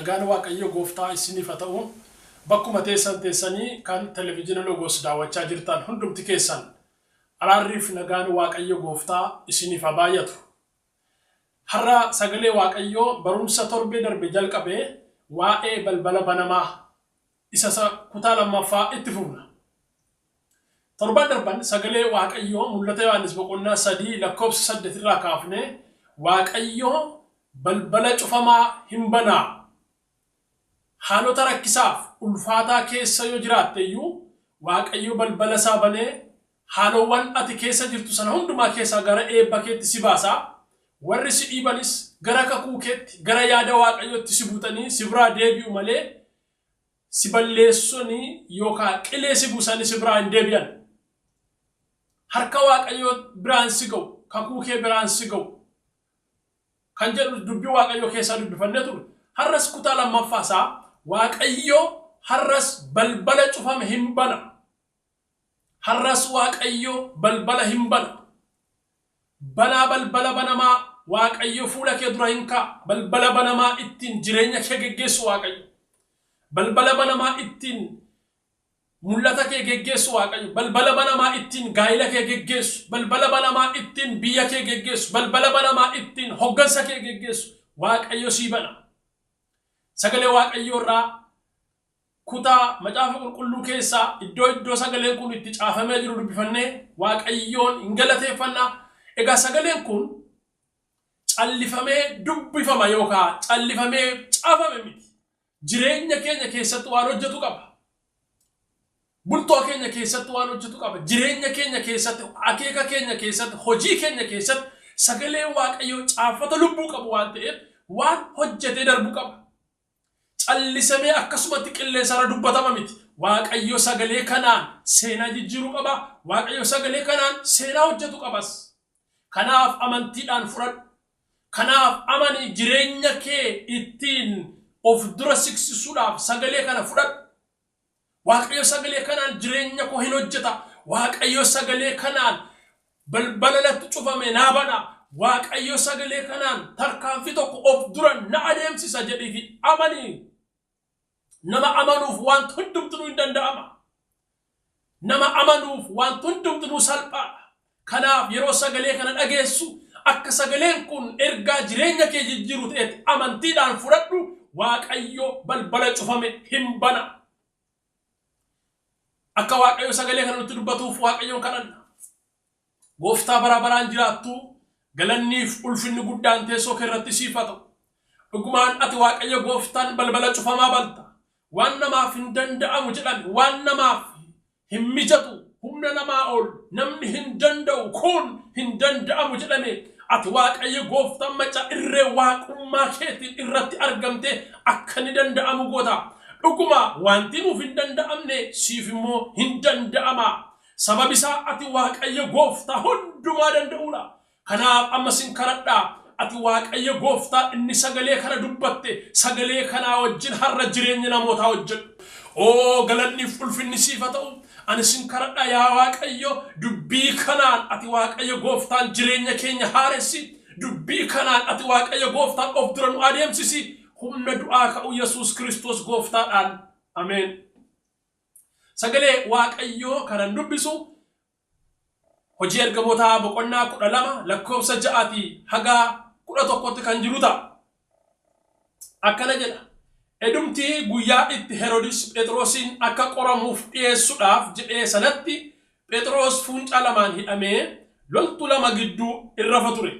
Nagaan Waaqayyo gooftaa isiniif haa ta'u. Bakkuma teessan teessanii kan televizyiina Logos daawwachaa jirtan hundumti keessan araarriif nagaan Waaqayyo gooftaa isiniif haa baay'atu. Har'a sagalee Waaqayyoo barumsa torbee darbe jalqabe waa'ee balbala banamaa isa kutaa lammaffaa itti fufna. Torban darban sagalee Waaqayyoo Mul'ata Yohaannis boqonnaa 3 lakkoofsa 8 irraa kaafnee Waaqayyoo balbala cufamaa hin banaa. Haalota rakkisaaf ulfaataa keessa yoo jiraatte iyyuu Waaqayyo balbala isaa banee haalowwan ati keessa jirtu sana hundumaa keessaa gara eebba keetti si baasa. Warri si dhiibanis gara kakuu keetti, gara yaada Waaqayyootti si butanii si biraa deebi'u malee si balleessanii yookaan qilee si buusanii si biraa hin deebi'an. Harka Waaqayyoo biraan si ga'u, kakuu kee biraan si ga'u kan jedhu dubbii Waaqayyoo keessaa dubbifannee turre. Har'as kutaa lammaffaa isaa Waaqayyo har'as balbala cufame hin bana. Har'as Waaqayyo balbala hin bana. Banaa balbala banamaa Waaqayyo fuula kee dura hin kaa'a. Balbala banamaa ittiin jireenya kee geggeessu Waaqayyo. Balbala banamaa ittiin mul'ata kee geggeessu Waaqayyo. Balbala banamaa ittiin gaa'ila kee geggeessu. Balbala banamaa ittiin biyya kee geggeessu. Balbala banamaa ittiin hoggansa kee geggeessu Waaqayyo sii bana. Sagalee Waaqayyoo irraa kutaa Macaafa Qulqulluu keessaa iddoo iddoo sagaleen kun itti caafamee jiru dubbifannee Waaqayyoon hin galateeffanna. Egaa sagaleen kun callifamee dubbifama yookaan callifamee caafame miti. Jireenya keenya keessatti waan hojjetu qaba. Bultoo keenya keessatti waan hojjetu qaba. Jireenya keenya keessatti, akeeka keenya keessatti, hojii keenya keessatti sagaleen Waaqayyoo caafata lubbuu qabu waan ta'eef waan hojjetee darbu qaba. Callisamee akkasumatti qilleensarra dubbatama miti. Waaqayyo sagalee kanaan seenaa jijjiiruu qaba. Waaqayyo sagalee kanaan seenaa hojjetu qabas. Kanaaf amantiidhaan fudhadhu. Kanaaf amani, jireenya kee ittiin of dura siqsisuudhaaf sagalee kana fudhadhu. Waaqayyo sagalee kanaan jireenya koo hin hojjeta. Waaqayyo sagalee kanaan balbala natti cufame naa bana. Waaqayyo sagalee kanaan tarkaanfii tokko of dura na adeemsisa jedhiifi amani. Nama amanuuf wanti hundumtuu hin danda'ama. Nama amanuuf wanti hundumtuu salphaadha. Kanaaf yeroo sagalee kana dhageessu akka sagaleen kun ergaa jireenya kee jijjiiru ta'etti amantiidhaan fudhadhu. Waaqayyo balbala cufame hin bana. Akka Waaqayyo sagalee kana nutti dubbatuuf Waaqayyoon kadhanna. Gooftaa bara baraan jiraattu, galanniif ulfinni guddaan teessoo kee irratti siif haa ta'u. Dhugumaan ati Waaqayyo gooftaan balbala cufamaa banta. Waan namaaf hin danda'amu jedhame, waan namaaf hin mijatu, humna namaa ol, namni hin danda'u, kun hin danda'amu jedhame, ati Waaqayyo gooftaan macaa irree waaqummaa keetiin irratti argamte akka inni danda'amu goota. Dhuguma wanti nuuf hin danda'amne siif immoo hin danda'ama. Sababi isaa ati Waaqayyo gooftaa hundumaa danda'uudha. Kanaaf amma sin kadhadhaa, ati Waaqayyo gooftaa inni sagalee kana dubbatte sagalee kanaa wajjin har'a jireenya namootaa hojjedhu. Oo, galanniif ulfinni siif haa ta'u. Ani sin kadhadhaa, yaa Waaqayyo, dubbii kanaan ati Waaqayyo gooftaan jireenya keenya haaressi. Dubbii kanaan ati Waaqayyo gooftaan of dura nu adeemsisi. Humna du'aa ka'u Yesuus Kiristoos gooftaadhaan. Ameen. Sagalee Waaqayyoo kanan dubbisu Hojii Ergamootaa boqonnaa 12 lakkoofsa 6 haga 11tti kan jiru ta'a. Akkana jedha. Edumti guyyaa itti Herodis Phexrosiin akka qoramuuf dhi'eessuudhaaf jedhee sanatti Phexros fuuncaa lamaan hidhamee loltuu lama gidduu in rafa ture.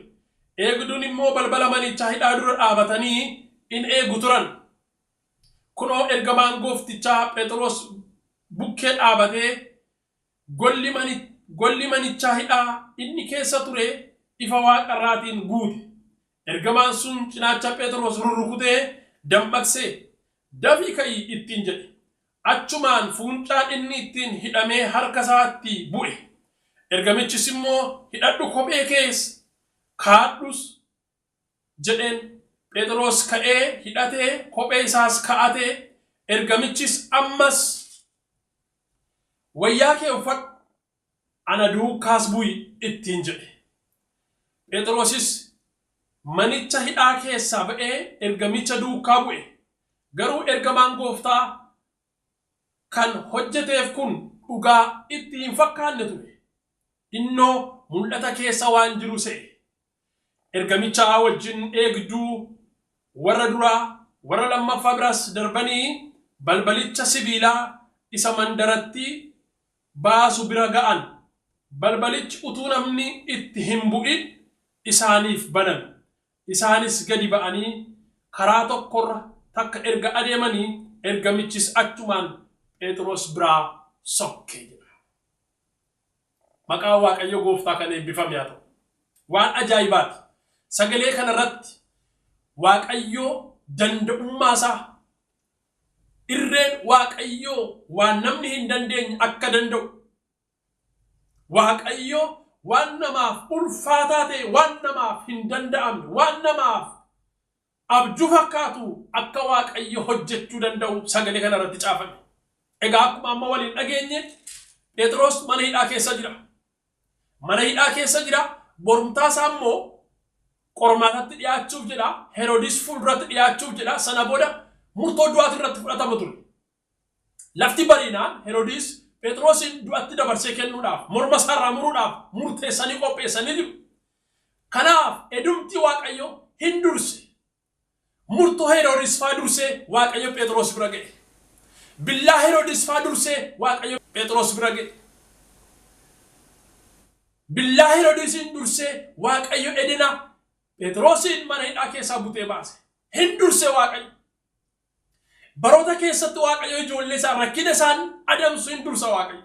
Eegduun immoo balbala manichaa hidhaa dura dhaabatanii in eegu turan. Kunoo, ergamaan gooftichaa Phexros bukkee dhaabatee, golli manichaa hidhaa inni keessa ture ifa waaqarraatiin guute. Ergamaan sun cinaacha Phexros rurrukutee dammaqsee, "Dafii ka'i!" ittiin jedhe. Achumaan fuuncaan inni ittiin hidhamee harka isaatti bu'e. Ergamichis immoo, "Hidhadhu kophee kees kaa'adhus" jedheen. Phexros ka'ee hidhatee kophee isaas ka'ate. Ergamichis ammas, "Wayyaa kee uffadhu, ana duukaas bu'i" ittiin jedhe. Phexrosis manicha hidhaa keessaa ba'ee ergamicha duukaa bu'e. Garuu ergamaan gooftaa kan hojjeteef kun dhugaa itti hin fakkaanne ture. Innoo mul'ata keessa waan jiru se'e. Ergamicha wajjin eegduu warra duraa warra lammaffaa biraas darbanii balbalicha sibiilaa isa mandaratti baasu bira ga'an. Balbalichi utuu namni itti hin bu'in isaaniif baname. Isaanis gadi ba'anii karaa tokkorra takka erga adeemanii ergamichis achumaan Phexros biraa sokke jedha. Maqaan Waaqayyo gooftaa kan eebbifame haa ta'u. Waan ajaa'ibaati. Sagalee kanarratti Waaqayyo danda'ummaa isaa, irreen Waaqayyoo waan namni hin dandeenye akka danda'u, Waaqayyo waan namaaf ulfaataa ta'e, waan namaaf hin danda'amne, waan namaaf abjuu fakkaatu akka Waaqayyo hojjechuu danda'u sagalee kanarratti caafame. Egaa akkuma amma waliin dhageenye Phexros mana hidhaa keessa jira. Mana hidhaa keessa jira. Borumtaa isaa immoo qormaatatti dhiyaachuuf jedha. Heroodis fuulduratti dhiyaachuuf jedha. Sana booda murtoo du'aatu irratti fudhatama ture. Lafti bariinaan Heroodis Phexrosin du'atti dabarsee kennuudhaaf, morma isaarraa muruudhaaf murteessanii qopheessanii jiru. Kanaaf edumti Waaqayyo hin durse. Murtoo Heroodis faa dursee Waaqayyo Phexros bira ga'e. Billaa Heroodis faa dursee Waaqayyo Phexros bira ga'e. Billaa Heroodisiin dursee Waaqayyo edena Phexrosin mana hidhaa keessaa butee baase. Hin durse Waaqayyo. Baroota keessatti Waaqayyo ijoollee isaa rakkina isaan adamsu hin dursa Waaqayyo.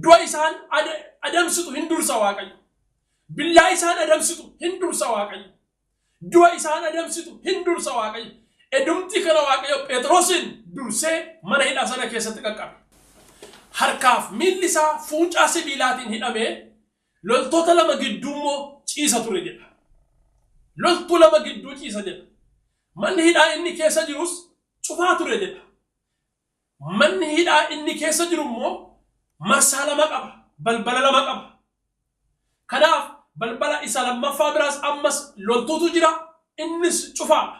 Du'a isaan adamsitu hin dursa Waaqayyo. Billaa isaan adamsitu hin dursa Waaqayyo. Du'a isaan adamsitu hin dursa Waaqayyo. Edumti kana Waaqayyo Phexrosin dursee mana hidhaa sana keessatti qaqqabe. Harkaaf miilli isaa fuuncaa sibiilaatiin hidhamee loltoota lama gidduu immoo ciisa ture jedha. Loltuu lama gidduu ciisa jedha. Manni hidhaa inni keessa jirus cufaa ture jedha. Manni hidhaa inni keessa jiru immoo marsaa lama qaba, balbala lama qaba. Kanaaf balbala isa lammaffaa biraas ammas loltuutu jira, innis cufaadha.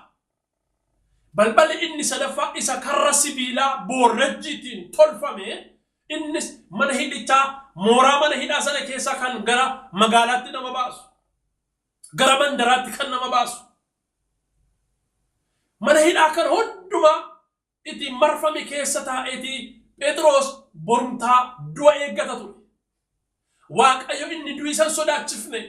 Balballi inni sadaffaa isa karra sibiilaa boorrajjiitiin tolfame, innis mana hidhichaa mooraa mana hidhaa sana keessaa kan gara magaalaatti nama baasu, gara mandaraatti kan nama baasu. Mana hidhaa kan hundumaa itti marfame keessa taa'eetii Phexros borumtaa du'a eeggata ture. Waaqayyo inni du'i isan sodaachifne,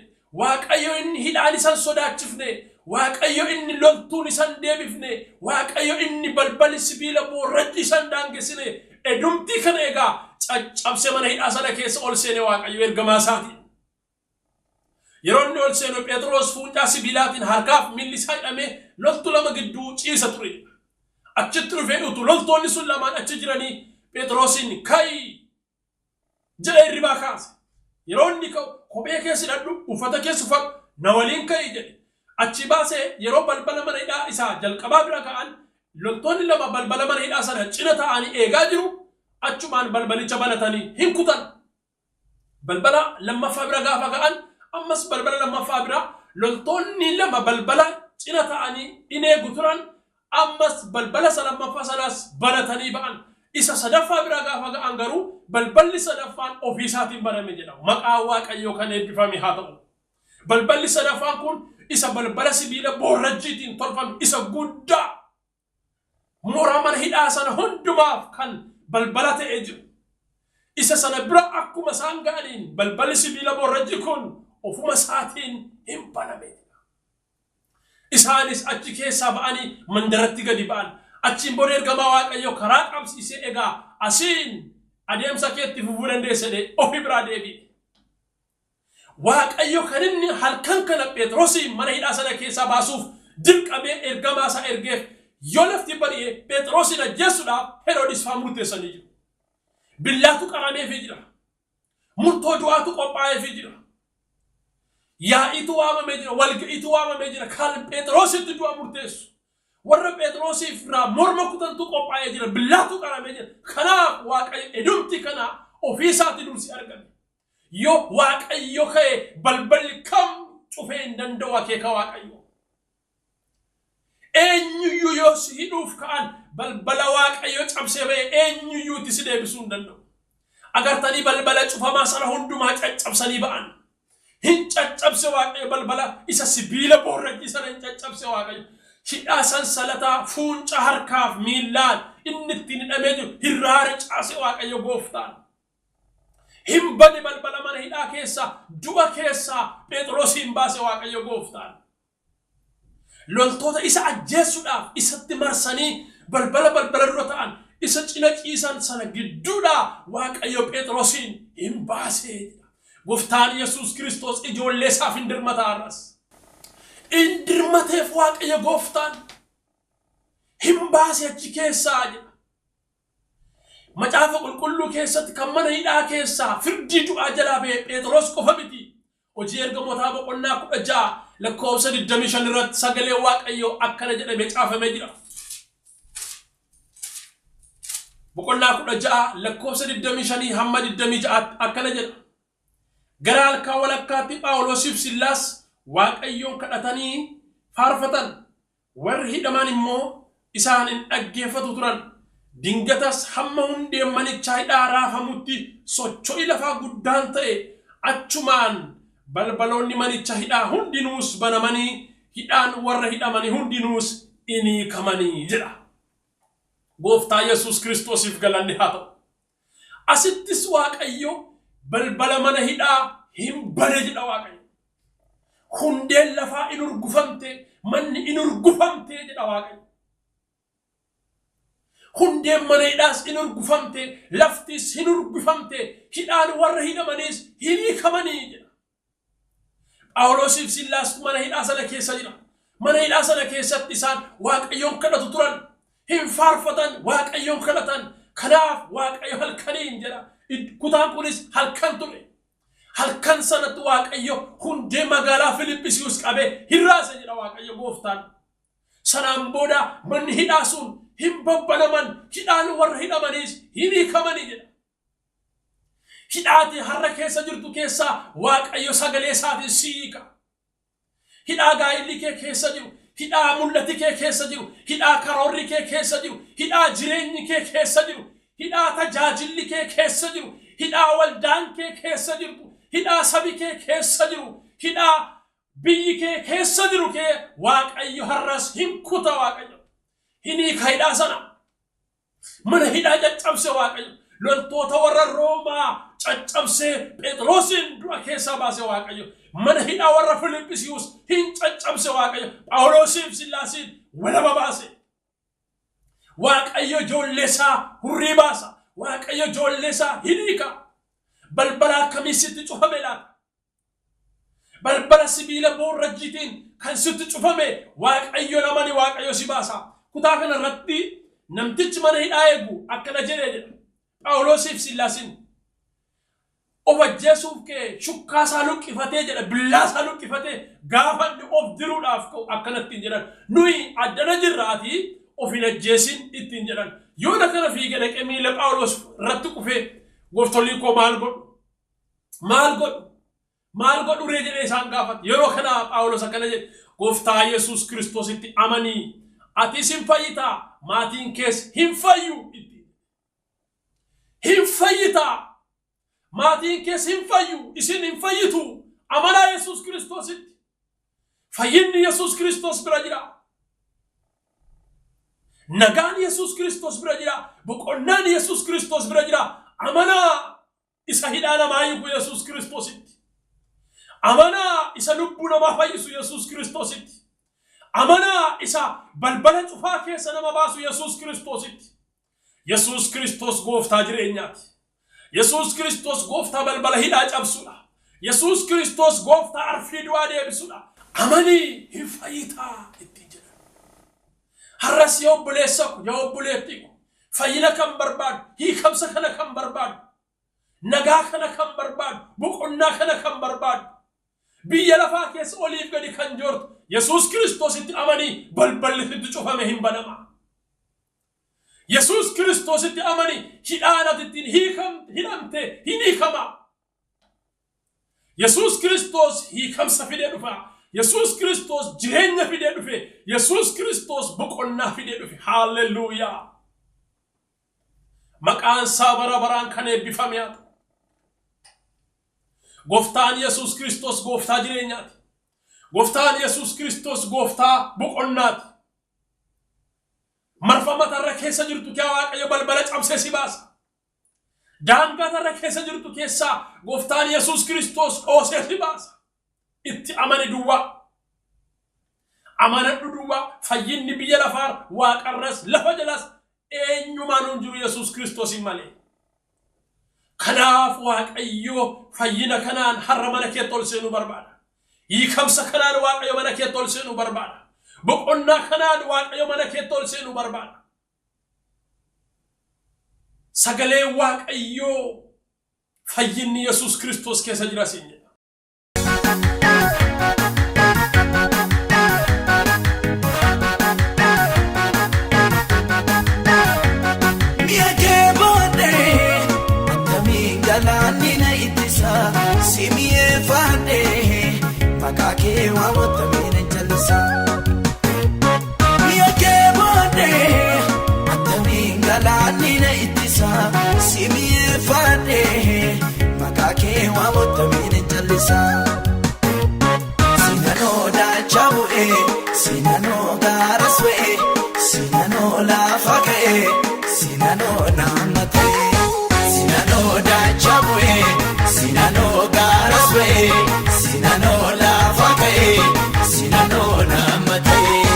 Waaqayyo inni hidhaan isan sodaachifne, Waaqayyo inni loltuun isan deebifne, Waaqayyo inni balballi sibiila boorrajji isan daangessine, edumtii kana egaa caccabse mana hidhaa sana keessa ol seene Waaqayyo ergamaa isaatiin. Yeroo inni ol seenu Phexros fuuncaa sibiilaatiin harkaaf miilli isaa hidhamee loltuu lama gidduu ciisa ture. Achitti dhufee utuu loltoonni sun lamaan achi jiranii Phexrosin ka'i jedhee hirribaa kaase. Yeroo inni ka'u kophee keessa hidhadhu, uffata keessa uffadhu, na waliin ka'i jedhe. Achi baasee yeroo balbala mana hidhaa isaa jalqabaa bira ga'an loltoonni lama balbala mana hidhaa sana cina taa'anii eegaa jiru. Achumaan balbalicha banatanii hin kutan. Balbala lammaffaa bira gaafa ga'an ammas balbala lammaffaa bira loltoonni lama balbala cina ta'anii in eegu turan, ammas balbala isa lammaffaa sanaas banatanii ba'an. Isa sadaffaa bira gaafa ga'an garuu balballi sadaffaan ofii isaatiin baname jedha. Maqaan Waaqayyoo kan eebbifame haa ta'u. Balballi sadaffaan kun isa balbala sibiila boorrajjiitiin tolfame isa guddaa mooraa mana hidhaa sana hundumaaf kan balbala ta'ee jiru. Isa sana bira akkuma isaan ga'aniin balballi sibiila boorrajji kun ofuma isaatiin hin baname. Isaanis achi keessaa ba'anii mandaratti gadi ba'an. Achiin booda ergamaa Waaqayyoo karaa qabsiisee egaa asiin adeemsa keetti fufuu dandeessa jedhee ofii biraa deebi'e. Waaqayyo kan inni halkan kana Phexrosiin mana hidhaa sana keessaa baasuuf dirqamee ergamaa isaa ergeef yoo lafti bari'e Phexrosin ajjeesuudhaaf Heroodis faa murteessanii jiru. Billaatu qarameefii jira. Murtoo du'aatu qophaa'eefii jira. Yaa'iitu waamamee jira. Walga'iitu waamamee jira. Kan Phexrositti du'a murteessu. Warra Phexrosiif irraa morma kutantu qophaa'ee jira. Billaatu qaramee jira. Kanaaf Waaqayyo edumti kana ofii isaatti dursi argame. Yoo Waaqayyo ka'e balballi kam cufee hin danda'u akeeka Waaqayyo. Eenyuyyuu yoo si hidhuuf ka'an balbala Waaqayyo cabsee ba'e eenyuyyuu itti si deebisuu hin danda'u. Agartanii balbala cufamaa sana hundumaa caccabsanii ba'an. Hin caccabse Waaqayyo balbala isa sibiila boorrajjii sana hin caccabse Waaqayyo. Hidhaa sansalataa fuunca harkaaf miillaan inni ittiin hidhamee jiru hirraa ricaase Waaqayyo gooftaan. Hin bane balbala mana hidhaa keessaa du'a keessaa Phexrosiin baase Waaqayyo gooftaan. Loltoota isa ajjeessuudhaaf isatti marsanii balbala balbala dura ta'an isa cina ciisan sana gidduudhaa Waaqayyo Phexrosiin hin baasee jedha. Gooftaan Yesuus Kiristoos ijoollee isaaf hin dirmata har'as. Hin dirmateef Waaqayyo gooftaan hin baase achi keessaa jedha. Macaafa qulqulluu keessatti kan mana hidhaa keessaa firdii du'aa jalaa ba'e Phexros qofa miti. Hojii ergamootaa boqonnaa 16 lakkoofsa 25 irratti sagalee Waaqayyoo akkana jedhamee caafamee jira. Boqonnaa 16 lakkoofsa 25 hamma 26 akkana jedha. Gara halkan walakkaatti Phaawulosiif Sillaas Waaqayyoon kadhatanii faarfatan. Warri hidhaman immoo isaan in dhaggeeffatu turan. Dingatas hamma hundeen manichaa hidhaa raafamutti socho'i lafaa guddaan ta'e, achumaan balbaloonni manicha hidhaa hundinuus banamanii, hidhaan warra hidhamanii hundinuus in hiikamanii jedha. Gooftaa Yesuus Kiristoosiif galanni haa ta'u. Asittis Waaqayyo balbala mana hidhaa hin bane jedha Waaqayyo. Hundeen lafaa in urgufamte, manni in urgufamte jedha Waaqayyo. Hundeen mana hidhaas in urgufamte, laftis hin urgufamte, hidhaan warra hidhamaniis hin hiikamanii jedha. Phaawulosiif Sillaas mana hidhaa sana keessa jira. Mana hidhaa sana keessatti isaan Waaqayyoon kadhatu turan. Hin faarfatan, Waaqayyoon kadhatan. Kanaaf Waaqayyo halkaniin jedha. Kutaan kunis halkan ture. Halkan sanatti Waaqayyo hundee magaalaa Filiphisiiyus qabee hin raase jedha Waaqayyo gooftaan. Sanaan booda manni hidhaa sun hin babbanaman, hidhaan warra hidhamaniis hin hiikamanii jedha. Hidhaati har'a keessa jirtu keessaa Waaqayyo sagalee isaatiin si hiika. Hidhaa gaa'illi kee keessa jiru, hidhaa mul'ati kee keessa jiru, hidhaa karoorri kee keessa jiru, hidhaa jireenyi kee keessa jiru, hidhaa tajaajilli kee keessa jiru, hidhaa waldaan kee keessa jirtu, hidhaa sabi kee keessa jiru, hidhaa biyyi kee keessa jiru kee Waaqayyo har'as hin kuta Waaqayyo. Hin hiika hidhaa sana. Mana hidhaa caccabse Waaqayyo. Loltoota warra Roomaa caccabsee Phexrosin du'a keessaa baase Waaqayyo. Mana hidhaa warra Filiphisiiyus hin caccabse Waaqayyo. Phaawulosiif Sillaasiin walaba baase. Waaqayyo ijoollee isaa hurrii baasa. Waaqayyo ijoollee isaa hin hiika. Balbala akkamii sitti cufame laata? Balbala sibiila boorrajjiitiin kan sitti cufame Waaqayyo namani Waaqayyo si baasa. Kutaa kana irratti namtichi mana hidhaa eegu akkana jedhee jedha. Phaawulosiif Sillaasiin of ajjeesuuf kee shukkaa isaa luqqifatee jedha, billaa isaa luqqifatee gaafa inni of diruudhaaf ka'u akkanatti jedhan. Nuyi addana jirraatii of hin ajjeesin ittiin jedhan. Yoona kana fiigee dhaqee miila Phaawulos irratti kufee, gooftolii koo maal godhu? Maal godhu? Maal godhu ree jedhee isaan gaafate. Yeroo kana Phaawulos akkana jedhe, Gooftaa Yesuus Kiristoositti amanii, atis hin fayyitaa, maatiin kees hin fayyu ittiin. Hin fayyitaa, maatiin kees hin fayyu, isin hin fayyitu. Amanaa Yesuus Kiristoositti. Fayyinni Yesuus Kiristoos bira jira. Nagaan Yesuus Kiristoos bira jira. Boqonnaan Yesuus Kiristoos bira jira. Amanaa isa hidhaa namaa hiiku Yesuus Kiristoositti. Amanaa isa lubbuu namaa fayyisu Yesuus Kiristoositti. Amanaa isa balbala cufaa keessa nama baasu Yesuus Kiristoositti. Yesuus Kiristoos gooftaa jireenyaati. Yesuus Kiristoos gooftaa balbala hidhaa cabsudha. Yesuus Kiristoos gooftaa arfii du'aa deebisudha. Amanii hin fayyitaa ittiin jedhan. Har'as yaa obboleessa ko, yaa obboleettii ko, fayyina kan barbaadu, hiikamsa kana kan barbaadu, nagaa kana kan barbaadu, boqonnaa kana kan barbaadu, biyya lafaa keessa oliif gadi kan joortu, Yesuus Kiristoositti amanii balballi sitti cufame hin banama. Yesuus Kiristoositti amanii hidhaan ati ittiin hidhamte hin hiikama. Yesuus Kiristoos hiikamsa fidee dhufa. Yesuus Kiristoos jireenya fidee dhufe. Yesuus Kiristoos boqonnaa fidee dhufe. Haalleluuyaa! Maqaan isaa bara baraan kan eebbifame haa ta'u. Gooftaan Yesuus Kiristoos gooftaa jireenyaati. Gooftaan Yesuus Kiristoos gooftaa boqonnaati. Marfama tarra keessa jirtu kee Waaqayyo balbala cabsee si baasa. Daangaa tarra keessa jirtu keessaa gooftaan Yesuus Kiristoos dhoosee si baasa. Itti amani duwwaa. Amanadhu duwwaa. Fayyinni biyya lafaa waaqarras lafa jalas eenyumaan hin jiru Yesuus Kiristoosiin malee. Kanaaf Waaqayyo fayyina kanaan har'a mana keetti ol seenuu barbaada. Hiikamsa kanaan Waaqayyo mana keetti ol seenuu barbaada. Boqonnaa kanaan Waaqayyo mana keetti ol seenuu barbaada. Sagaleen Waaqayyoo fayyinni Yesuus Kiristoos keessa jira siin jedha. Mi'a kee booddee akkamiin galaanni na ittisa si mi'eeffadhee maqaa kee waammatamee na jallisa. Mi'a kee booddee akkamiin galaanni na ittisa si mi'eeffadhee maqaa kee waammatamee na jallisa. Sinanoo daachaa bu'ee, sinanoo gaara su'ee, sinanoo lafa ka'ee, sinanoo nama ta'ee. Sinanoo daachaa bu'ee, sinanoo gaara su'ee, sinanoo lafa ka'ee, sinanoo nama ta'ee.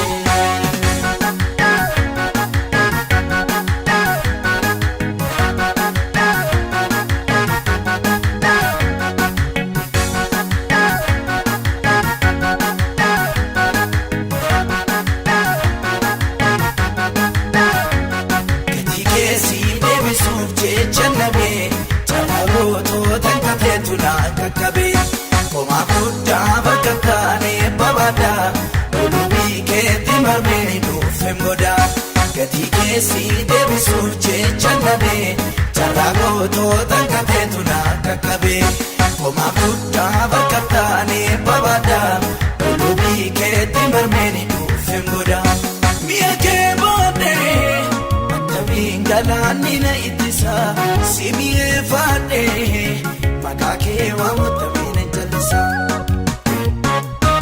Gatii keessi deebisuuf jecha nabee jala gootota kateetu naan qaqqabee homaa guddaa bakka taane babaadha oduu keetti marmee nuufin godha. Gatii keessi deebisuuf jecha nabee jala gootota kateetu naan qaqqabee homaa guddaa bakka taane babaadha oduu keetti marmee nuufin godha. Mi'a kee booddee. Akkamiin galaanni na ittisa si mi'eeffadhee maqaa kee waammatamee na jallisa.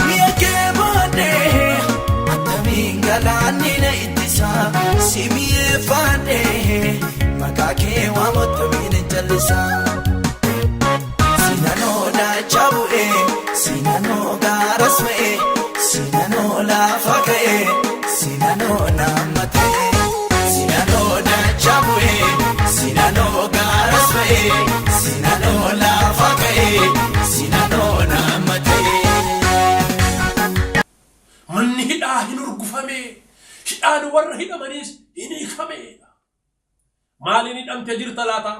Mi'a kee booddee akkamiin galaanni na ittisa si mi'eeffadhee maqaa kee waammatamee na jallisa. Sinanoo daachaa bu'ee, sinanoo gaara su'ee, sinanoo lafa ka'ee, sinanoo nama ta'ee. Sinanoo daachaa bu'ee, sinanoo gaara su'ee, sinanoo lafa ka'ee, sinanoo nama ta'ee. Manni hidhaa hin urgufame. Hidhaan warra hidhamaniis hin hiikame. Maaliin hidhamtee jirta laata?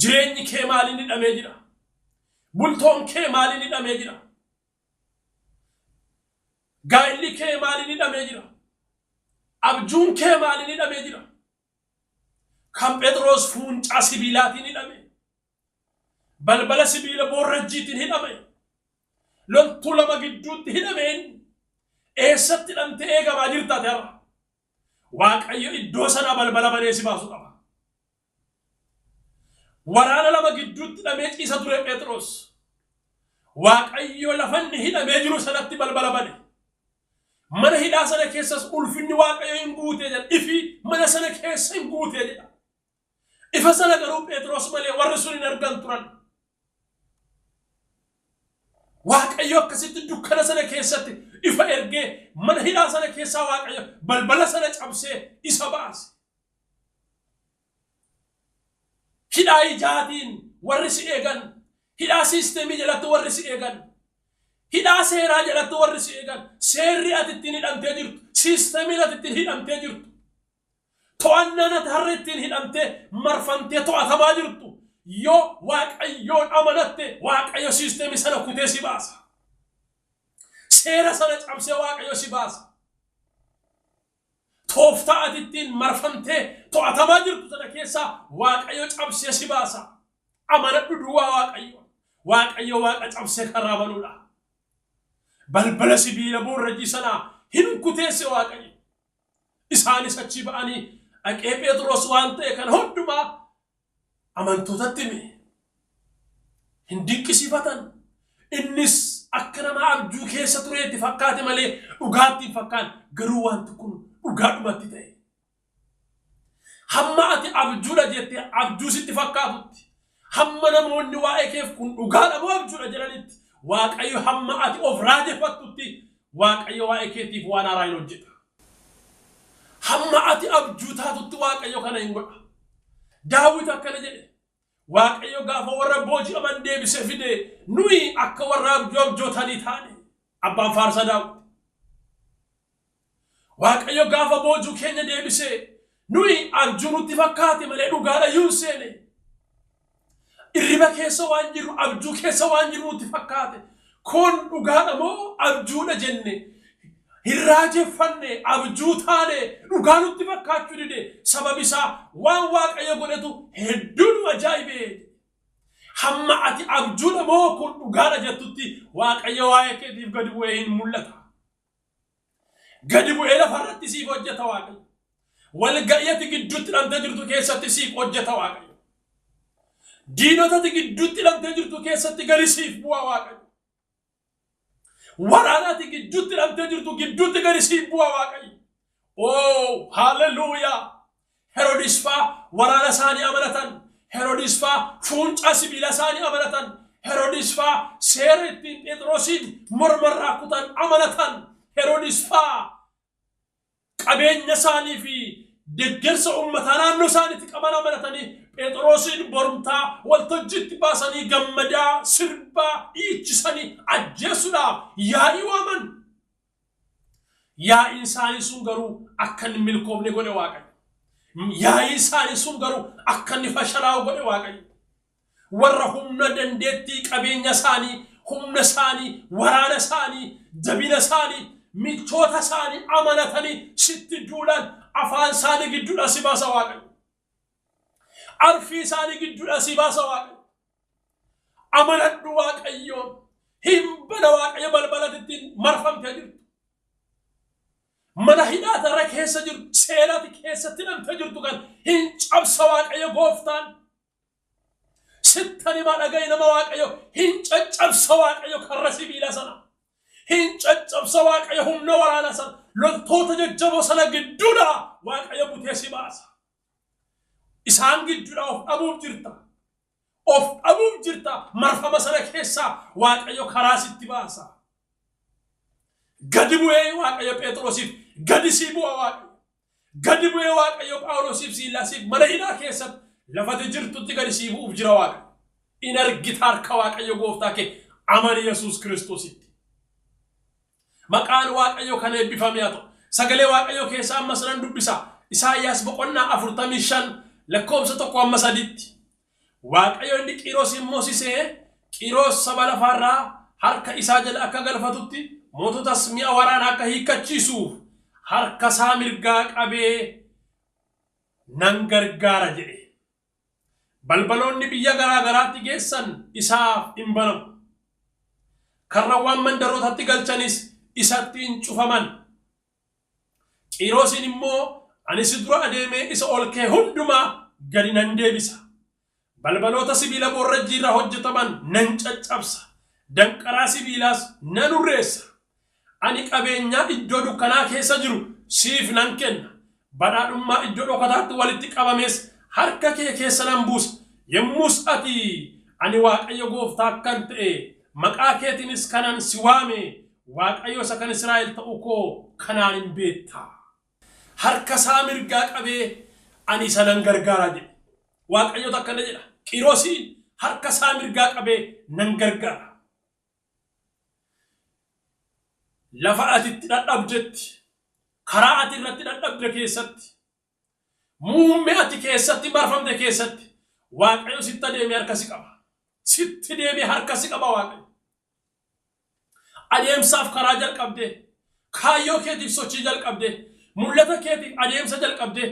Jireenyi kee maaliin hidhamee jira? Bultoon kee maaliin hidhamee jira? Gaa'illi kee maaliin hidhamee jira? Abjuun kee maaliin hidhamee jira? Kan Phexros fuuncaa sibiilaatiin hidhame. Balbala sibiila boorrajjiitiin hidhame. Loltuu lama gidduutti hidhameen eessatti hidhamtee eegamaa jirta ati har'a? Waaqayyo iddoo sanaa balbala banee si baasu qaba. Waraana lama gidduutti hidhamee ciisa ture Phexros. Waaqayyo lafa inni hidhamee jiru sanatti balbala bane. Mana hidhaa sana keessas ulfinni Waaqayyo hin guutee jedha. Ifi mana sana keessa hin guutee jedha. Ifa sana garuu Phexros malee warri sun hin argan turan. Waaqayyo akkasitti dukkana sana keessatti ifa ergee mana hidhaa sana keessaa Waaqayyo balbala sana cabsee isa baase. Hidhaa ijaatiin warri si eegan, hidhaa siisteemii jalatti warri si eegan, hidhaa seeraa jalatti warri si eegan, seerri ati ittiin hidhamtee jirtu, siisteemiin ati ittiin hidhamtee jirtu, to'annaan ati har'a ittiin hidhamtee marfamtee to'atamaa jirtu, yoo Waaqayyoon amanatte Waaqayyo siisteemii sana kutee si baasa. Seera sana cabsee Waaqayyo si baasa. Tooftaa ati ittiin marfamtee to'atamaa jirtu sana keessaa Waaqayyo cabsee si baasa. Amanadhu duwwaa Waaqayyo. Waaqayyo Waaqa cabsee karaa banuudha. Balbala sibiila boorrajii sanaa hin kuteesse Waaqayyo. Isaanis achi ba'anii dhaqee Phexros waan ta'e kana hundumaa amantootatti hime. Hin dinqisiifatan. Innis akka nama abjuu keessa tureetti fakkaate malee dhugaatti hin fakkaanne. Garuu wanti kun dhugaadhumatti ta'e. Hamma ati abjuudha jettee abjuu sitti fakkaatutti, hamma namoonni waa'ee keef kun dhugaadha moo abjuudha jedhanitti, Waaqayyo hamma ati of raajeffattutti Waaqayyo waa'ee keetiif waan haaraa hin hojjeta. Hamma ati abjuu taatutti Waaqayyo kana hin godha. Daawit akkana jedhe. Waaqayyo gaafa warra booji'aman deebisee fide nuyi akka warra abjuu abjootanii taane. Abbaan faarsaa Daawit. Waaqayyo gaafa boojuu keenya deebisee nuyi abjuu nutti fakkaate malee dhugaadha iyyuu hin seene. Irriba keessa waan jirru abjuu keessa waan jirru nutti fakkaate. Kun dhugaadha moo abjuudha jenne hin raajeffanne abjuu taane dhugaa nutti fakkaachuu dide sababi isaa waan Waaqayyo godhetu hedduu nu ajaa'ibe. Hamma ati abjuudha moo kun dhugaadha jettutti Waaqayyo waa'ee keetiif gadi bu'ee hin mul'ata. Gadi bu'ee lafarratti siif hojjeta Waaqayyo. Walga'ii ati gidduutti hidhamtee jirtu keessatti siif hojjeta Waaqayyo. Diinota ati gidduutti hidhamtee jirtu keessatti gadi siif bu'a Waaqayyo. Waraana ati gidduutti hidhamtee jirtu gidduutti gadi siif bu'a Waaqayyo. Oo, haalleluuyaa! Heroodis faa waraana isaanii amanatan. Heroodis faa fuuncaa sibiila isaanii amanatan. Heroodis faa seera ittiin Phexrosiin mormarraa kutan amanatan. Heroodis faa qabeenya isaanii fi deggersa uummataa naannoo isaaniitti qaban amanatanii Phexrosiin borumtaa waltajjiitti baasanii gammadaa sirbaa dhiichisanii ajjeesuudhaaf yaa'ii waaman. Yaa'iin isaanii sun garuu akka inni milkoofne godhe Waaqayyo. Yaa'iin isaanii sun garuu akka inni fashalaa'u godhe Waaqayyo. Warra humna dandeettii qabeenya isaanii, humna isaanii, waraana isaanii, jabina isaanii, michoota isaanii amanatanii sitti duulan afaan isaanii gidduudhaa si baasa Waaqayyo. Arfii isaanii gidduudhaa si baasa Waaqayyo. Amanadhu Waaqayyoon. Hin bana Waaqayyo balbala ittiin marfamtee jirtu. Mana hidhaata irra keessa jirtu, seerati keessatti hidhamtee jirtu kan hin cabsa Waaqayyo gooftaan. Sittan himaa dhaga'i nama Waaqayyo hin caccabsa Waaqayyo karra sibiila sana. Hin caccabsa Waaqayyo humna waraana sana. Loltoota jajjaboo sana gidduudhaa Waaqayyo butee si baasa. Isaan gidduudhaa of dhabuuf jirta. Of dhabuuf jirta. Marfama sana keessaa Waaqayyo karaa sitti baasa. Gadi bu'ee Waaqayyo Phexrosiif gadi sii bu'a Waaqayyo. Gadi bu'ee Waaqayyo Phaawulosiif Siilaasiif mana hidhaa keessatti lafati jirtutti gadi sii bu'uuf jira Waaqayyo. In argita harka Waaqayyo gooftaa kee amani Yesuus Kiristoositti. Maqaan Waaqayyo kan eebbifame haa ta'u. Sagalee Waaqayyo keessaa ammas nan dubbisa. Isaayyaas boqonnaa 45 lakkoofsa 1 hamma 3tti. Waaqayyo inni Qiirosiin moosisee Qiiros saba lafaarraa harka isaa jala akka galfatutti moototas mi'a waraanaa akka hiikkachiisuuf harka isaa mirgaa qabee nan gargaara jedhe. Balbaloonni biyya garaa garaatti geessan isaaf in banamu. Karrawwan mandarootatti galchanis isatti in cufaman. Qiirosiin immoo ani si dura adeemee isa ol ka'e hundumaa gadi nan deebisa. Balbaloota sibiila boorrajjii irraa hojjetaman nan caccabsa. Danqaraa sibiilaas nan hurreessa. Ani qabeenyaa iddoo dukkanaa keessa jiru siif nan kenna. Badhaadhummaa iddoo dhokataatti walitti qabames harka kee keessa nan buusa. Yommus ati ani Waaqayyo gooftaa akkan ta'e, maqaa keetiinis kanan si waame Waaqayyo isa kan Israa'el ta'uu koo kanaan in beekta. Harka isaa mirgaa qabee ani isa nan gargaara jedhe. Waaqayyotu akkana jedha, Qiirosiin harka isaa mirgaa qabee nan gargaara. Lafa ati itti dhadhabdetti, karaa ati irratti dhadhabde keessatti, muummee ati keessatti marfamte keessatti Waaqayyo sitti adeemee harka si qaba. Sitti deemee harka si qaba Waaqayyo. Adeemsaaf karaa jalqabdee, kaayyoo keetiif sochii jalqabdee, mul'ata keetiif adeemsa jalqabdee,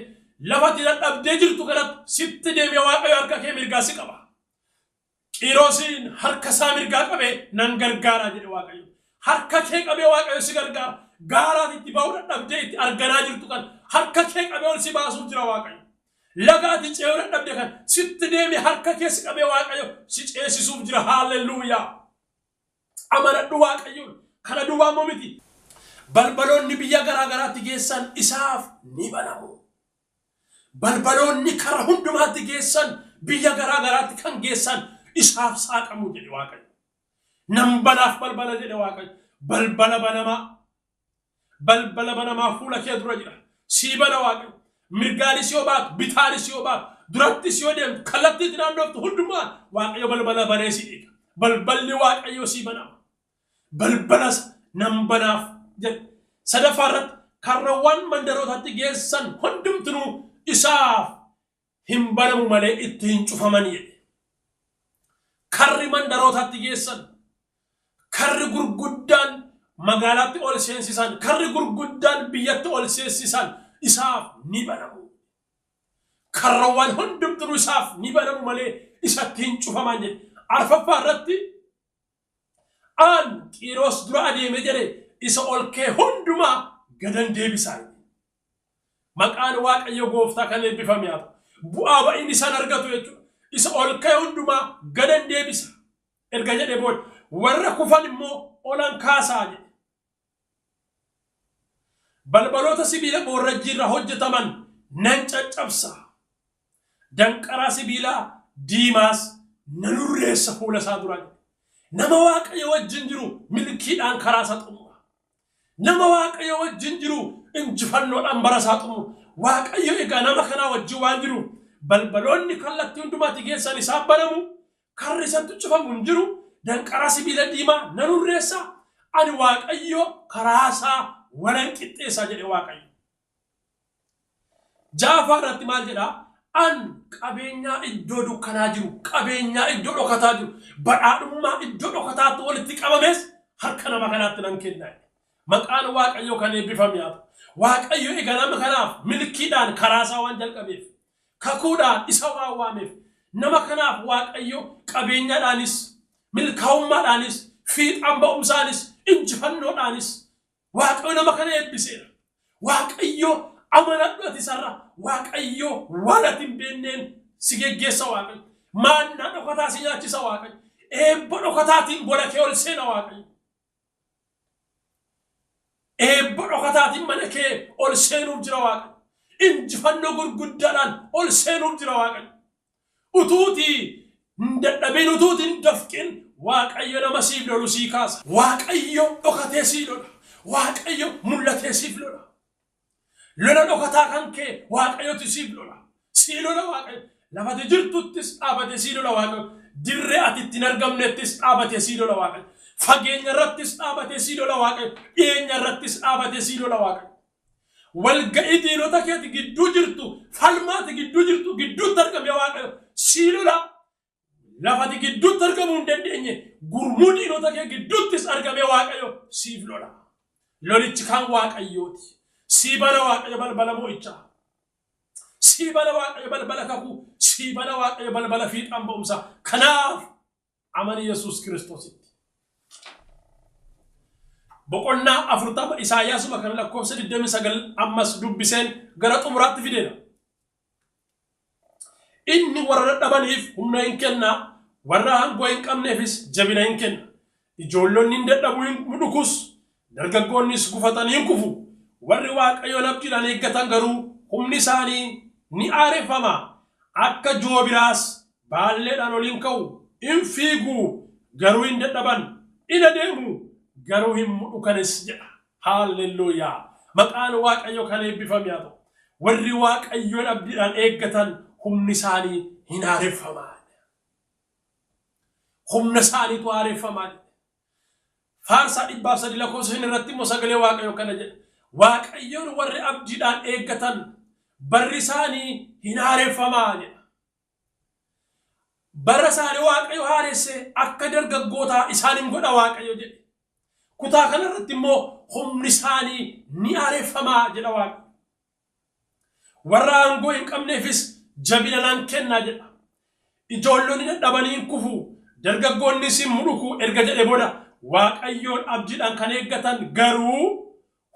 lafa ati dadhabdee jirtu kanatti sitti deemee Waaqayyo harka kee mirgaa si qaba. Qiirosiin harka isaa mirgaa qabee nan gargaara jedhe Waaqayyo. Harka kee qabee Waaqayyo si gargaara. Gaaraati itti ba'uu dadhabdee itti arganaa jirtu kan harka kee qabee ol si baasuuf jira Waaqayyo. Lagaati ce'uu dadhabde kan sitti deeme harka kee si qabee Waaqayyo si ceesisuuf jira. Haalleluuyaa. Amanadhu Waaqayyoon. Kana duwwaa immoo miti. Balbaloonni biyya garaa garaatti geessan isaaf ni banamu. Balbaloonni kara hundumaatti geessan biyya garaa garaatti kan geessan isaaf saaqamu jedhe Waaqayyo. Nan banaaf balbala jedhe Waaqayyo. Balbala banamaa. Balbala banamaa fuula kee dura jira. Sii bana Waaqayyo. Mirgaanis yoo baatu, bitaanis yoo baatu, durattis yoo deemtu, kallattiitti naannoftu hundumaan Waaqayyo balbala banee si eega. Balballi Waaqayyo sii banama. Balbalas nan banaaf jedhe. Sadaffaa irratti karrawwan mandarootatti geessan hundumtinuu isaaf hin banamu malee itti hin cufaman jedhe. Karri mandarootatti geessan, karri gurguddaan magaalaatti ol seensisan, karri gurguddaan biyyatti ol seensisan isaaf ni banamu. Karrawwan hundumtinuu isaaf ni banamu malee isatti hin cufaman jedhe. Arfaffaa irratti aan Xiiroos dura adeeme jedhe isa ol kee hundumaa gadan deebisaa. Maqaan Waaqayyo gooftaa kan eebbifame haa ta'u. Bu'aa ba'iin isaan argatu jechuudha. Isa ol ka'e hundumaa gadan deebisa. Erga jedhee booda warra kufan immoo olan kaasaa jedhe. Balbaloota sibiila boorrajjii irraa hojjetaman nan caccabsa. Danqaraa sibiilaa diimaas nan hurreessa fuula isaa dura. Nama Waaqayyo wajjin jiru milkiidhaan karaa isaa xumura. Nama Waaqayyo wajjin jiru injifannoodhaan bara isaa xumura. Waaqayyo egaa nama kanaa wajjin waan jiru balbaloonni kallattii hundumaatti geessan isaan banamu. Karri isatti cufamu hin jiru. Danqaraa sibiila diimaa nan hurreessa. Ani Waaqayyo karaa isaa walan qixxeessa jedhe Waaqayyo. Ja'affaa irratti maal jedhaa? An qabeenyaa iddoo dukkanaa jiru, qabeenyaa iddoo dhokataa jiru, badhaadhummaa iddoo dhokataatti walitti qabames harka nama kanaatti nan kenna. Maqaan Waaqayyoo kan eebbifame haa ta'u. Waaqayyo egaa nama kanaaf milkiidhaan karaa isaa waan jalqabeef, kakuudhaan isa waan waameef, nama kanaaf Waaqayyo qabeenyaadhaanis, milkaa'ummaadhaanis, fiixaan ba'umsaanis, injifannoodhaanis Waaqayyo nama kana eebbiseera. Waaqayyo amanadhu ati isarra. Waaqayyo waan ati hin beekneen si geggeessa Waaqayyo. Maannaa dhokataa si nyaachisa Waaqayyo. Eebba dhokataatiin gola kee ol seena Waaqayyo. Eebba dhokataatiin mana kee ol seenuuf jira Waaqayyo. Injifannoo gurguddaadhaan ol seenuuf jira Waaqayyo. Utuuti hin dadhabin, utuuti hin dafqin Waaqayyo nama siif lolu sii kaasa. Waaqayyo dhokatee sii lola. Waaqayyo mul'atee siif lola. Lola dhokataa kan kee Waaqayyotu siif lola. Sii lola Waaqayyo. Lafati jirtuttis dhaabatee sii lola Waaqayyo. Dirree ati itti hin argamnettis dhaabatee sii lola Waaqayyo. Fageenya irrattis dhaabatee sii lola Waaqayyo. Dhiyeenya irrattis dhaabatee sii lola Waaqayyo. Walga'ii diinota keeti gidduu jirtu, falmaati gidduu jirtu gidduutti argame Waaqayyo sii lola. Lafati gidduutti argamuu hin dandeenye gurmuu diinota kee gidduuttis argame Waaqayyo siif lola. Lolichi kan Waaqayyooti. Sii bana Waaqayyo balbala mo'ichaa. Sii bana Waaqayyo balbala kakuu. Sii bana Waaqayyo balbala fiixaan ba'umsaa. Kanaaf amani Yesuus Kiristoositti. Boqonnaa 40 Isaayyaasuma kana lakkoofsa 29 ammas dubbiseen gara xumuraatti fideera. Inni warra dadhabaniif humna hin kenna, warra aangoo hin qabneefis jabina hin kenna. Ijoollonni hin dadhabu hin mudhukus, dargaggoonnis gufatanii hin kufu. Warri Waaqayyoon abdiidhaan eeggatan garuu humni isaanii ni aareffama. Akka joobiraas baalleedhaan ol hin ka'u, hin fiigu, garuu hin dadhaban, in adeemu, garuu hin mudhukanis jedha. Haalleluuyaa! Maqaan Waaqayyoo kan eebbifame haa ta'u. Warri Waaqayyoon abdiidhaan eeggatan humni isaanii hin haareffamaa. Humna isaaniitu haareffamaa. Faarsaa 103 lakkoofsa 5 irratti immoo sagalee Waaqayyoo kana jedha. Waaqayyoon warri abdiidhaan eeggatan barri isaanii hin haareffamaa jedha. Bara isaanii Waaqayyo haaressee akka dargaggootaa isaan hin godha Waaqayyo jedhe. Kutaa kanarratti immoo humni isaanii ni haareffamaa jedha Waaqayyo. Warra aangoo hin qabneefis jabina nan kenna jedha. Ijoollonni dadhabanii hin kufu, dargaggoonnis hin mudhuku erga jedhe booda Waaqayyoon abdiidhaan kan eeggatan garuu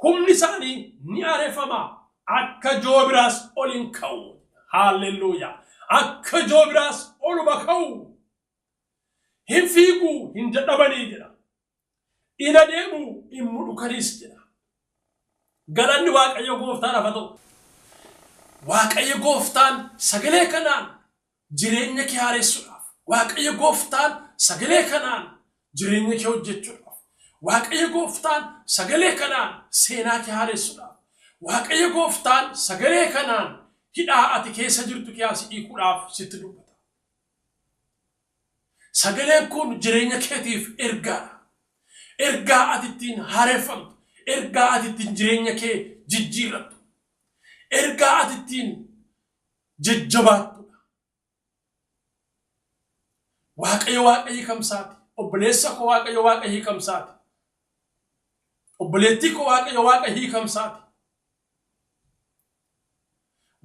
humni isaanii ni haareffama. Akka joobiraas ol hin ka'u. Haalleluuyaa. Akka joobiraas oluma ka'u. Hin fiigu hin dadhabanii jedha. In adeemu hin mudhukanis jedha. Galanni Waaqayyo gooftaadhaaf haa ta'u. Waaqayyo gooftaan sagalee kanaan jireenya kee haaressuudhaaf, Waaqayyo gooftaan sagalee kanaan jireenya kee hojjechuudhaaf, Waaqayyo gooftaan sagalee kanaan seenaa kee haaressuudhaaf, Waaqayyo gooftaan sagalee kanaan hidhaa ati keessa jirtu kee si hiikuudhaaf sitti dubbata. Sagaleen kun jireenya keetiif ergaadha. Ergaa ati ittiin haareffamtu, ergaa ati ittiin jireenya kee jijjiirrattu, ergaa ati ittiin jajjabaattudha. Waaqayyo Waaqa hiikamsaati. Obboleessa koo Waaqayyo Waaqa hiikamsaati. Obboleettii koo Waaqayyo Waaqa hiikamsaati.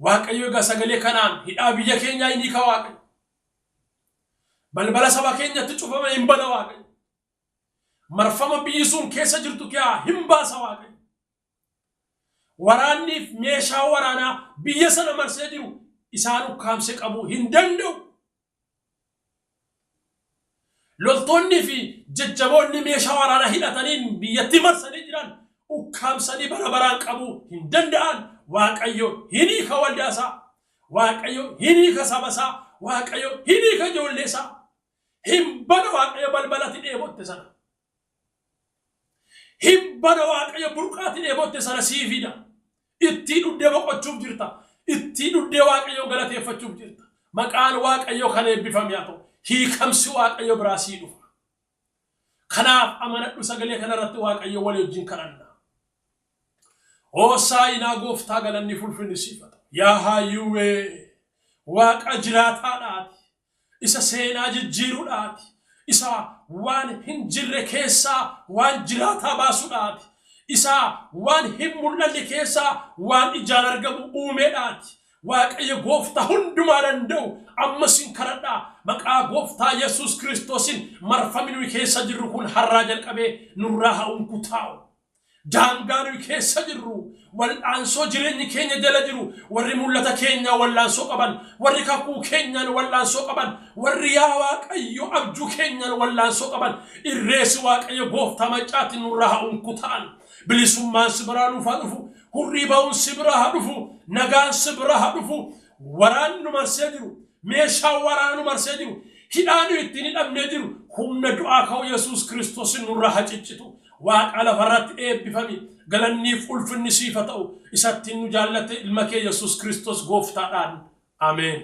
Waaqayyo egaa sagalee kanaan hidhaa biyya keenyaa hin hiika Waaqayyo. Balbala saba keenyatti cufame hin bana Waaqayyo. Marfama biyyi sun keessa jirtu kiyaa hin baasa Waaqayyo. Waraanniif meeshaa waraanaa biyya sana marsee jiru isaan ukkaamsee qabuu hin danda'u. Loltoonnii fi jajjaboonni meeshaa waraanaa hidhataniin biyyattii marsanii jiran ukkaamsanii bara baraan qabuu hin danda'an. Waaqayyo hin hiika waldaa isaa. Waaqayyo hin hiika saba isaa. Waaqayyo hin hiika ijoollee isaa. Hin bana Waaqayyo balbalatti dheebotte sana. Hin bana Waaqayyo burqaatti dheebotte sana sii fida. Ittii dhuddee boqochuuf jirta. Ittii dhuddee Waaqayyo galateeffachuuf jirta. Maqaan Waaqayyo kan eebbifame haa ta'u. Hiikamsi Waaqayyo biraa sii dhufa. Kanaaf amanadhu sagalee kanarratti Waaqayyo walii wajjin kadhanna. Hoosaayinaa gooftaa galanni fulfinni siif haa ta'u. Yaa hayyuwee Waaqa jiraataadhaati. Isa seenaa jijjiiruudhaati. Isa waan hin jirre keessaa waan jiraataa baasuudhaati. Isa waan hin mul'anne keessaa waan ijaan argamu uumeedhaati. Waaqayyo gooftaa hundumaa danda'u ammas hin kadhadhaa. Maqaa gooftaa Yesuus Kiristoosiin marfamni nuyi keessa jirru kun har'aa jalqabee nurraa haa unkutaa'u. Daangaa nuyi keessa jirru, wal'aansoo jireenyi keenya jala jiru, warri mul'ata keenyaa wal'aansoo qaban, warri kakuu keenyaan wal'aansoo qaban, warri yaa Waaqayyo abjuu keenyaan wal'aansoo qaban, irreessi Waaqayyo gooftaa maccaatiin nurraa haa unkutaa'an. Bilisummaan si biraa nuuf haa dhufu, hurrii ba'uun si biraa haa dhufu, nagaan si biraa haa dhufu. Waraanni nu marsee jiru, meeshaan waraana nu marsee jiru, hidhaa nu ittiin hidhamnee jiru, humna du'aa ka'u Yesuus Kiristoos nurraa haa ciccitu. Waaqa lafarratti eebbifami, galanniif ulfinni siif haa ta'u, isattiin nu jaallatte ilma kee Yesuus Kiristoos gooftaadhaan. Ameen.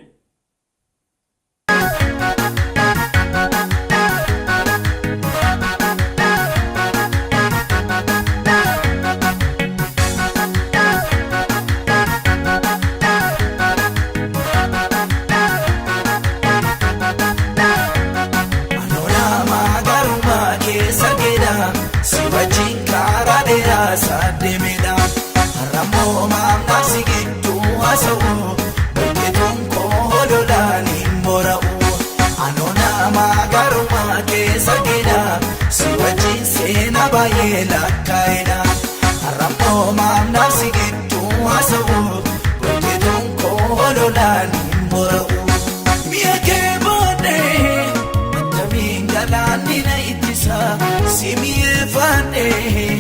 Anoolama garuma keessa geedha, si wajjin karaa dheeraa saddeemedha. Har'ammoo maamnaaf si gidduu haasa'u, bulchituun koo lolaan hin bora'u. Anoolama garuma keessa geedha, si wajjin seenaa baay'ee lakkaa'edha. Har'ammoo maamnaaf si gidduu haasa'u, bulchituun koo lolaan hin bora'u. Mi'a kee boodee attamiin galaanni na ittisa, si mi'eeffadhee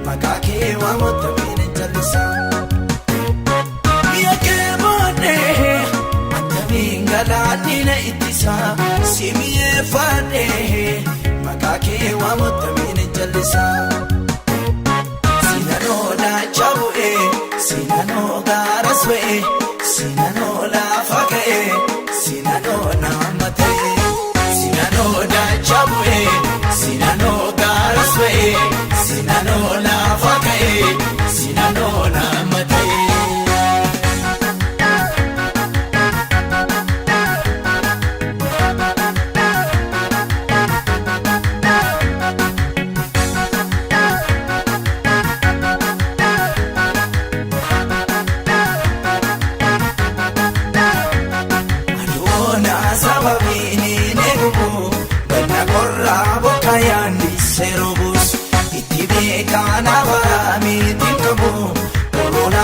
maqaa kee waamu attamiin hin jallisa. Mi'a kee boodee attamiin galaanni na ittisa, si mi'eeffadhee maqaa kee waamu attamiin hin jallisa. Sinanoo daacha bu'ee, sinanoo gaaras ba'ee, sinanoo lafa ka'ee, sinanoo nama ta'ee. Sinanoo daacha bu'ee, sinanoo gaaras ba'ee, sinanoo lafa ka'ee, sinanoo nama ta'ee. Aduuna sababiin hin eegumu, ganna qorraa bokkaa.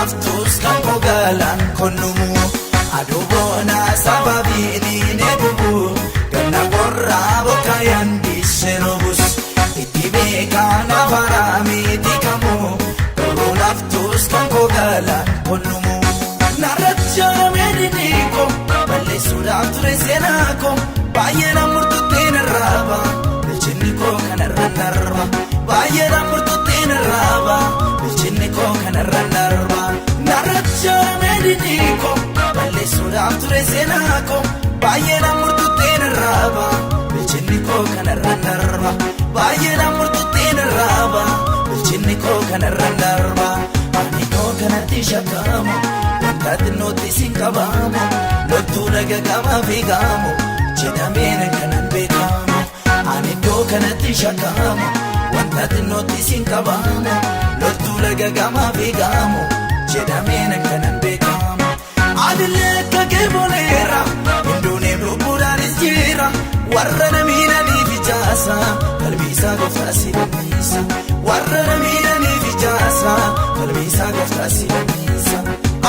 naftus kan koo galaan konnumu. Aduu boonaa sababiin hin eegubu. Ganna qorraa bokkaayaan dhiisee roobus. Itti beekaan afaaraa miti kamu. Garuu naftus kan koo galaan konnumu. Narratti jaaramee dinniiko balleessuudhaaf ture seenaa koo baay'ee na murtuutti narraaba bilchinni koo kanarra narba baay'ee na murtuutti narraaba bilchinni koo kanarra narba. Narratti jaaramee dinniiko balleessuudhaaf ture seenaa koo baay'ee na murtuutti narraaba bilchinni koo kanarra narba baay'ee na murtuutti narraaba bilchinni koo kanarra narba. Ani koo kanatti shakkamu wanta xinnootti siin qabamu loltuu dhagagamaa fiigamu jedhameen kanan beekamu. Ani iddoo kanatti shakkamu wanta xinnootti siin qabamu loltuu dhagagamaa fiigamu jedhameen kanan beekamu. Adillee akka keeboleera hinduuneef lubbuudhaanis jira warra na miidhaniif ijaasa qalbiisaa gooftaa si danniisa warra na miidhaniif ijaasa qalbiisaa gooftaa si danniisa.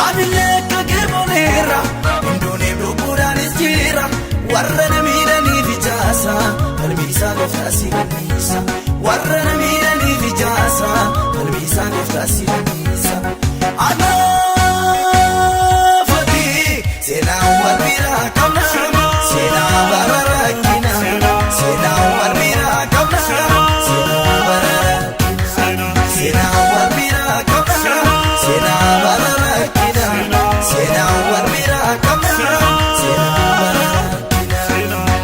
Adillee akka keeboleera hinduuneef lubbuudhaanis jira warra na miidhaniif ijaasa qalbiisaa gooftaa si danniisa warra na miidhaniif ijaasa qalbiisaa gooftaa si danniisa. Anaafati seenaa wal biraa qabna seenaa bara rakkina seenaa wal biraa qabna seenaa bara rakkina seenaa wal biraa qabna seenaa bara rakkina seenaa wal biraa qabna seenaa bara rakkina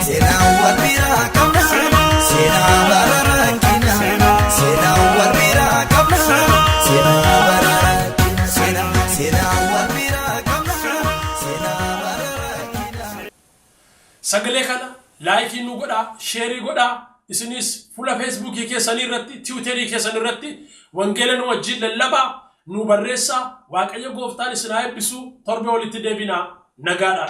seenaa wal biraa qabna seenaa bara rakkina seenaa wal biraa qabna seenaa bara rakkina seenaa wal biraa qabna seenaa bara rakkina. Sagalee kana like nu godhaa, share godhaa. Isinis fuula Feesbuukii keessanii irratti, Tiwiiterii keessan irratti wangeela nu wajjin lallabaa, nu barreessaa. Waaqayyo gooftaan isin haa eebbisu. Torbe walitti deebinaa. Nagaadhaan.